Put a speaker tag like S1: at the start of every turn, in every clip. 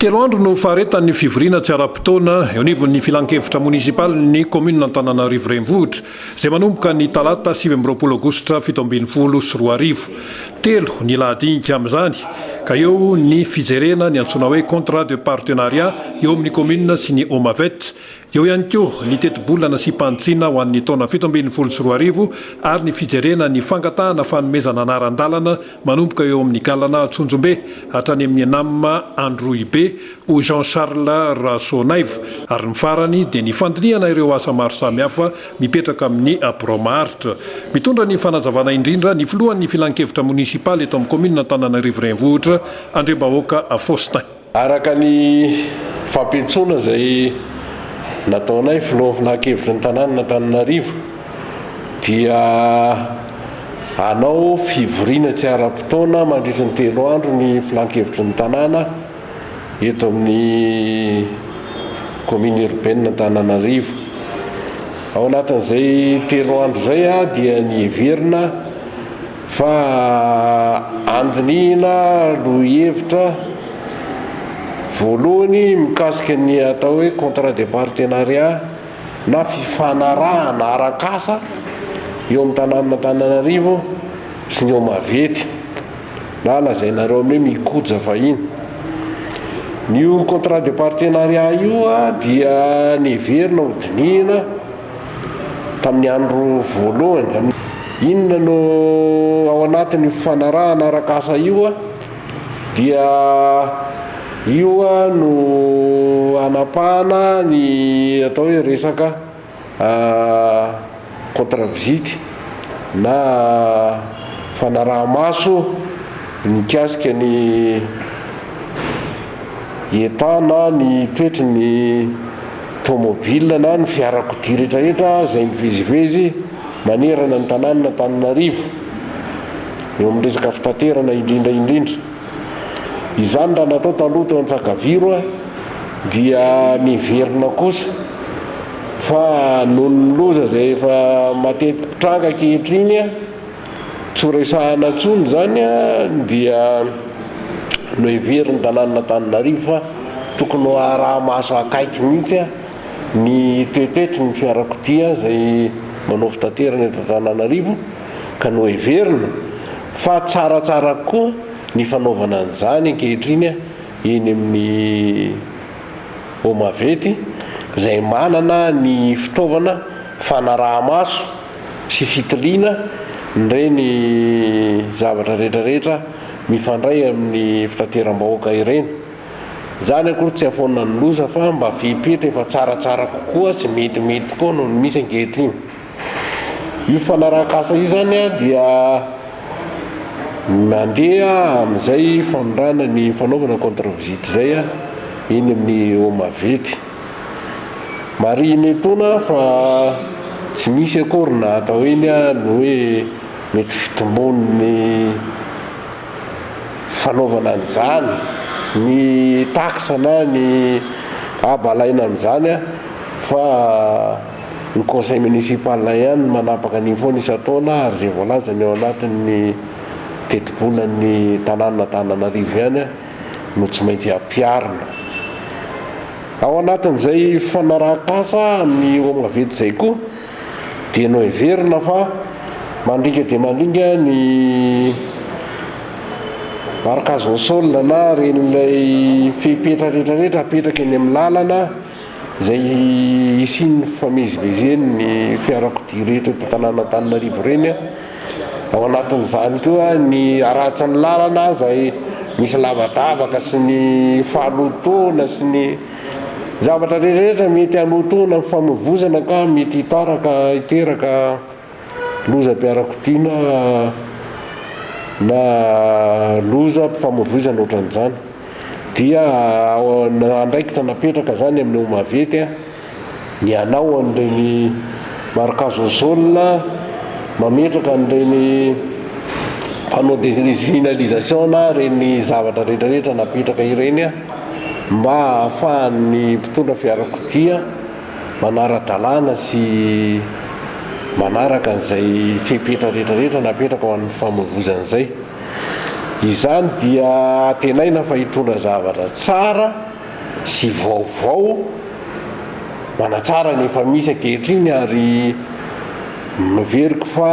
S1: Telo andro no faharetan'ny fivoriana tsy ara-potoana eo anivon'ny filankevitra monisipalin'ny kaominina Antananarivo Renivohitra, izay manomboka ny talata 29 aogositra 2017. Telo ny lahadinika amin'izany, ka eo ny fijerena ny antsoina hoe contrat de partenariat eo amin'ny kaominina sy ny Omavet, Eo ihany koa ny tetibola nasiam-panitsiana ho an'ny taona 2017 ary ny fijerena ny fangatahana fanomezana anaran-dalana manomboka eo amin'ny galana Antsonjombe hatrany amin'ny Enam Androhibe ho Jean Charles Rasoanaivo ary ny farany dia ny fandinihana ireo asa maro samihafa mipetraka amin'ny birao maharitra. Mitondra ny fanazavana indrindra ny filohan'ny filankevitra monisipaly eto amin'ny kaominina Antananarivo Renivohitra Andriambahoaka Faustin.
S2: Araka ny fampiantsoana izay nataonay Filohan'ny Filankevitry ny Tanànan'Antananarivo dia hanao fivoriana tsy ara-potoana mandritry ny telo andro ny Filankevitry ny Tanàna eto amin'ny Commune Urbaine Antananarivo. Ao anatin'izay telo andro izay dia niheverina Fa andinihina lohihevitra voalohany mikasika ny atao hoe contrat de partenariat na fifanarahana arak'asa eo amin'ny tanànan'Antananarivo sy ny Omavet na lazainareo amin'ny hoe mikoja fahiny. Io contrat de partenariat io dia neverina ho dinihina tamin'ny andro voalohany. Inona no ao anatin'io fifanarahana arak'asa io? Dia io no hanapahana ny atao hoe resaka contre visite na fanaraha-maso mikasika ny état na ny toetry ny tomobile na ny fiarakodia rehetrarehetra izay mivezivezy manerana ny tanànan'Antananarivo eo amin'ny resaka fitaterana indrindra indrindra. Izany raha natao taloha teo Antsakaviro dia niverina kosa fa noho ny loza izay efa mateti-pitranga ankehitriny tsy ho resahana intsony izany dia noheverin'ny tanànan'Antananarivo fa tokony ho araha-maso akaiky mihitsy ny toetoetry ny fiarakodia izay manao fitaterana eto Antananarivo ka noheverina fa tsaratsara kokoa ny fanaovana an'izany ankehitriny eny amin'ny Omavet izay manana ny fitaovana fanaraha-maso sy fitiliana ireny zavatra rehetrarehetra mifandray amin'ny fitateram-bahoaka ireny. Izany akory tsy hahafoana ny loza fa mba fepetra efa tsaratsara kokoa sy metimety kokoa noho ny misy ankehitriny. Io fanarahan-kasa io izany dia mandeha amin'izay famindrana ny fanaovana contre visite izay eny amin'ny Omavet. Marihina etoana fa tsy misy akory na atao eny ny hoe mety fitombon'ny fanaovana an'izany, ny taxe na ny haba alaina amin'izany fa ny conseil municipal ihany no manapaka an'iny foana isan-taona ary izay voalazany ao anatin'ny tetibolan'ny tanànan'Antananarivo ihany no tsy maintsy ampiharina. Ao anatin'izay fanarahan-kasa amin'ny Omavet izay koa dia noheverina fa mandringa dia mandringa ny marquage au sol na ireny ilay fepetra rehetra rehetra apetraka eny amin'ny lalana izay hisian'ny fifamezivezen'ny fiarakodia rehetra eto an-tanàn'Antananarivo ireny. Ao anatin'izany koa ny haratsin'ny lalana izay misy lavadavaka sy ny fahalotoana sy ny zavatra rehetrarehetra mety halotoana ny famoivozana ka mety hitaraka hiteraka lozam-piarakodia na lozam-pifamoivoizana ohatran'izany dia andraikitra napetraka izany amin'ny Omavet. ny hanao an'ireny marquage au sol, mametraka an'ireny panneau de signalisation na ireny zavatra rehetra rehetra napetraka ireny mba ahafahan'ny mpitondra fiarakodia manara-dalàna sy manaraka an'izay fepetra rehetra rehetra napetraka ho an'ny famoivoizana izay. Izany dia antenaina fa hitondra zavatra tsara. sy vaovao manatsara ny efa misy ankehitriny ary heveriko fa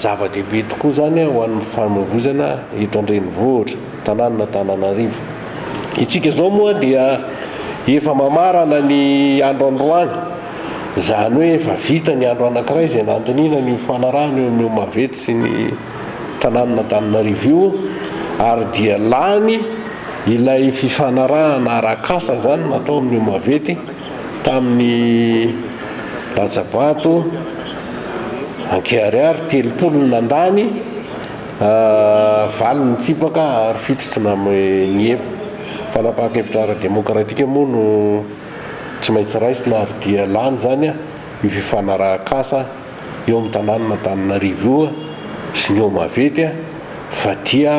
S2: zava-dehibe tokoa izany ho an'ny fifamoivoizana eto an-drenivohitra, tanànan'Antananarivo. Isika izao moa dia efa mamarana ny andro androany, izany hoe efa vita ny andro anankiray izay nandiniana ny fifanarahana eo amin'ny Omavet sy ny tanànan'Antananarivo io ary dia lany ilay fifanarahana arak'asa izany natao amin'ny Omavet tamin'ny latsa-bato ankiharihary, 30 ny nandany. Valo nitsipaka ary fito tsy niheva. Fanapahan-kevitra ara-demokratika moa no tsy maintsy raisina ary dia lany izany io fifanarahan-kasa eo amin'ny tanànan'Antananarivo io sy ny Omavet fa dia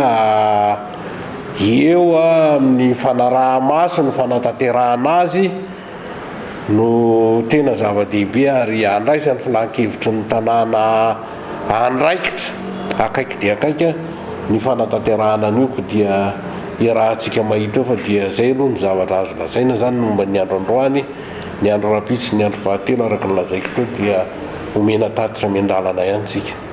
S2: eo amin'ny fanaraha-maso ny fanatanterahana azy no tena zava-dehibe ary andraisan'ny filan-kevitry ny tanàna andraikitra akaiky dia akaiky ny fanatanterahana an'io koa dia iarahantsika mahita eo fa dia izay aloha ny zavatra azo lazaina izany momba ny andro androany, ny andro rahampitso sy ny andro fahatelo araka ny lazaiko teo dia omena tatitra miandalana ihany isika.